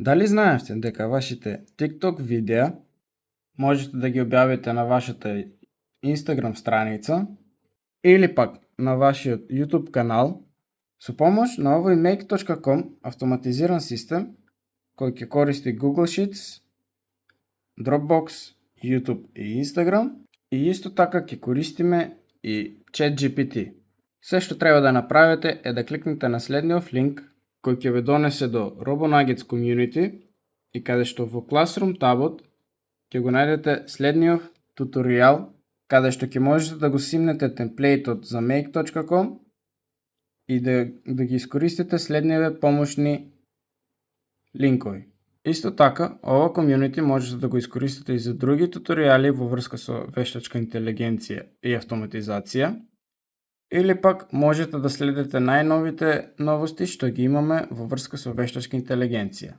Дали знаевте дека вашите TikTok видеа можете да ги објавите на вашата Instagram страница или пак на вашиот YouTube канал со помош на овој Make.com автоматизиран систем кој ќе користи Google Sheets, Dropbox, YouTube и Instagram и исто така ќе користиме и ChatGPT. Се што треба да направите е да кликнете на следниот линк кој ќе ве донесе до RoboNuggets Community и каде што во Classroom табот ќе го најдете следниот туторијал каде што ќе можете да го симнете темплейтот за Make.com и да ги искористите следниве помошни линкови. Исто така, ова комјунити можете да го искористите и за други туторијали во врска со вештачка интелигенција и автоматизација, или пак можете да следите најновите новости што ги имаме во врска со вештачка интелигенција.